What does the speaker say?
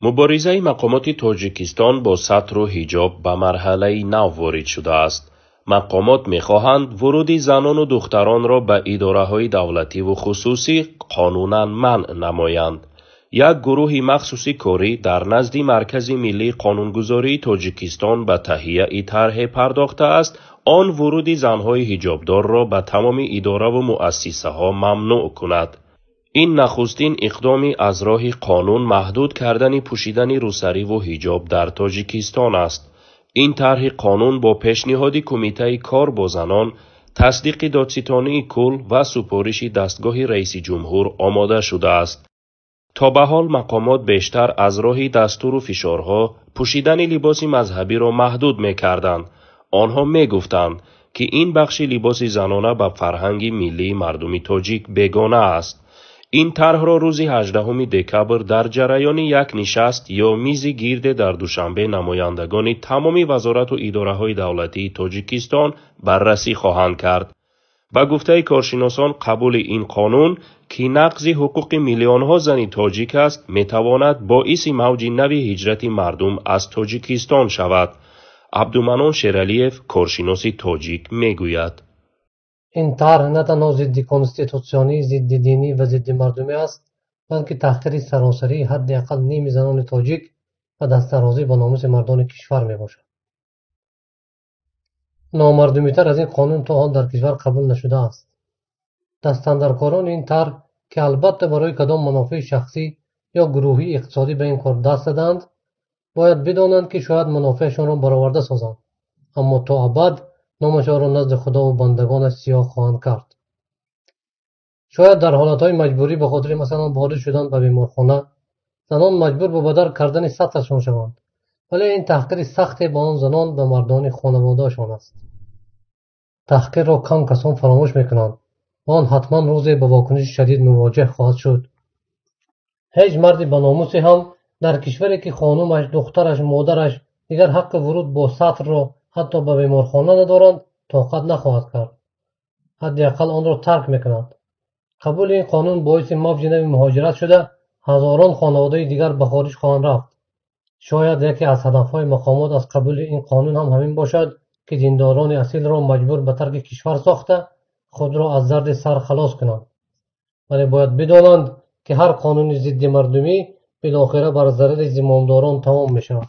Муборизаи мақомоти Тоҷикистон бо сатру ҳиҷоб ба марҳалаи нав ворид шудааст. Мақомот мехоҳанд вуруди занону духтаронро ба идораҳои давлативу хусусӣ қонунан манъ намоянд. Як гурӯҳи махсуси корӣ дар назди Маркази миллии қонунгузории Тоҷикистон ба таҳияи тарҳе пардохтааст, он вуруди занҳои ҳиҷобдорро ба тамоми идораву муассисаҳо мамнӯъ кунад. Ин нахустин иқдоми аз роҳи қонун маҳдуд кардани пӯшидани рӯсариву ҳиҷоб дар Тоҷикистон аст. Ин тарҳи қонун бо пешниҳоди Кумитаи кор бо занон, тасдиқи Додситонии кулл ва супориши дастгоҳи раиси ҷумҳур омода шудааст. То ба ҳол мақомот бештар аз роҳи дастуру фишорҳо пӯшидани либоси мазҳабиро маҳдуд мекарданд. Онҳо мегуфтанд, ки ин бахши либоси занона ба фарҳанги миллии мардуми тоҷик бегона аст. Ин тарҳро рӯзи 18 декабр дар ҷараёни як нишаст ё мизи гирде дар Душанбе намояндагони тамоми вазорату идораҳои давлатии Тоҷикистон баррасӣ хоҳанд кард. Ба гуфтаи коршиносон, қабули ин қонун, ки нақзи ҳуқуқи миллионҳо зани тоҷик аст, метавонад боиси мавҷи нави ҳиҷрати мардум аз Тоҷикистон шавад. Абдуманон Шералиев, коршиноси тоҷик, мегӯяд: Ин тарҳ на танҳо зидди конститутсионӣ, зидди динӣ ва зидди мардумӣ аст, балки таҳқири саросарии ҳадди ақал ними занони тоҷик ва дастдарозӣ ба номуси мардони кишвар мебошад. Номардумитар аз ин қонун то ҳол дар кишвар қабул нашудааст. Дастандаркорони ин тарҳ, ки албатта барои кадом манофеи шахсӣ ё гурӯҳии иқтисодӣ ба ин кор даст задаанд, бояд бидонанд, ки шояд манофеашонро бароварда созанд, аммо то абад номашонро назди Худову бандагонаш сиёҳ хоҳанд кард. Шояд дар ҳолатҳои маҷбурӣ ба хотири масалан ворид шудан ба беморхона занон маҷбур ба бадар кардани сатрашон шаванд, вале ин таҳқири сахте ба он занон ва мардони хонаводаашон аст. Таҳқирро кам касон фаромӯш мекунанд ва он ҳатман рӯзе ба вокуниши шадид мувоҷеҳ хоҳад шуд. Ҳеҷ марди баномусе ҳам дар кишваре, ки хонумаш, духтараш, модараш дигар ҳаққи вуруд бо сатрро ҳатто ба беморхона надоранд, тоқат нахоҳад кард. Ҳадди ақал онро тарк мекунад. Қабули ин қонун боиси мавҷи нави муҳоҷират шуда, ҳазорон хонаводаи дигар ба хориҷ хоҳанд рафт. Шояд яке аз ҳадафҳои мақомот аз қабули ин қонун ҳам ҳамин бошад, ки диндорони асилро маҷбур ба тарки кишвар сохта, худро аз дарди сар халос кунанд. Вале бояд бидонанд, ки ҳар қонуни зидди мардумӣ билохира бар зарари зимомдорон тамом мешавад.